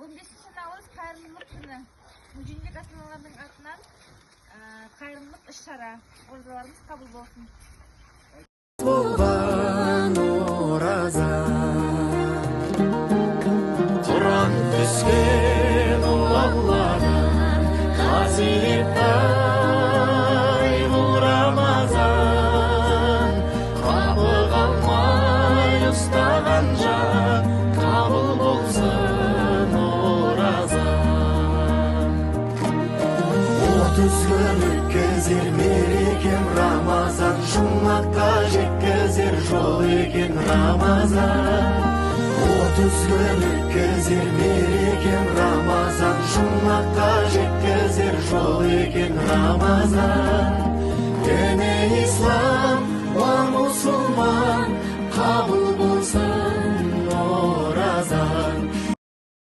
15 наурыз қайырымдылық күні. Мүгедек ата-аналардың атынан қайырымдылық іс-шара. Оразаларыңыз қабыл болсын. Болған ораза, Құран түскен ұлы Алладан, қасиетті ай бұл Рамазан. Қапы қалмай ұстаған жан, қабыл болсын ораза. 30 күн өткізер мерекем Рамазан, жұмаққа жеткізер жол екен Рамазан. 30 күн өткізер мерекем Рамазан, жұмаққа жеткізер жол екен Рамазан. Діні ислам, уа мұсылман, қабыл болсын.